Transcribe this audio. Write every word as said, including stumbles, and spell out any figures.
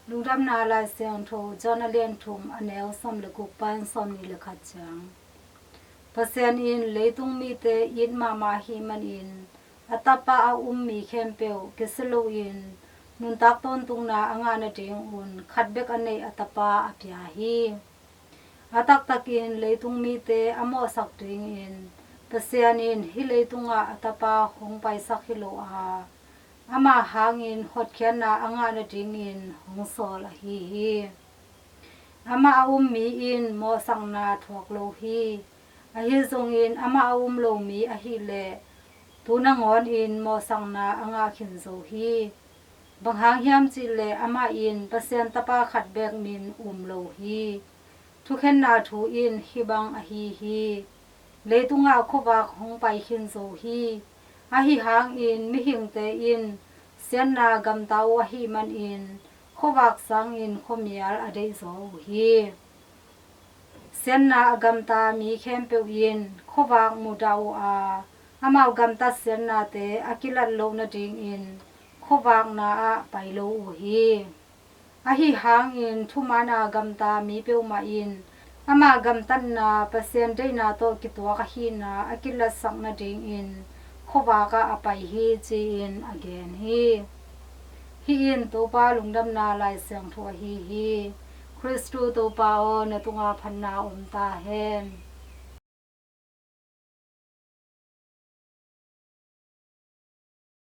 Lungdamna Lai Siangtho, John a lian thum, a neu sawm le guk pan sawm nih le khat ciang. Pasian in leitung mite it mahmah ahih manin a Tapa a um mi khempeuh kisia loin nuntak tawntungna a ngah nadingun khat bek a neih a Tapa a pia hi. A taktakin leitung mite a mawhsak dingin Pasian in hih leitungah a Tapa hong paisak hi lo a, ama hangin hotkhiatna a ngah nadingin hong sawl ahi hi. Amah a um mi in mawhsakna thuak lo hi. Ahi zongin amah a um lo mi ahileh tu nangawnin mawhsakna a ngah khin zo hi. Bang hang hiam cihleh amah in Pasian Tapa khat bek min um lo hi. Thukhenna thu in hih bang ahi hi. Leitungah khuavak hong pai khin zo hi. Ahi hangin mihingte in siatna gamta uh ahih manin khuavak sangin khuamial a deihzaw uh hi. Siatna a gamta mi khempeuh in khuavak mudah uh a, amau gamtat siatnate a kilat loh nadingin khuavakna ah pai lo uh hi. Ahi hangin thumaana gamta mi peuhmah in ama gamtatna Pasian deihna tawh kituak ahihna a kilatsak nadingin khuavak ah a pai hi, ci-in a gen hi. Hih in Topa Lungdamna Lai Siangtho ahi hi. Khristu Topa aw, na tungah phatna om ta hen.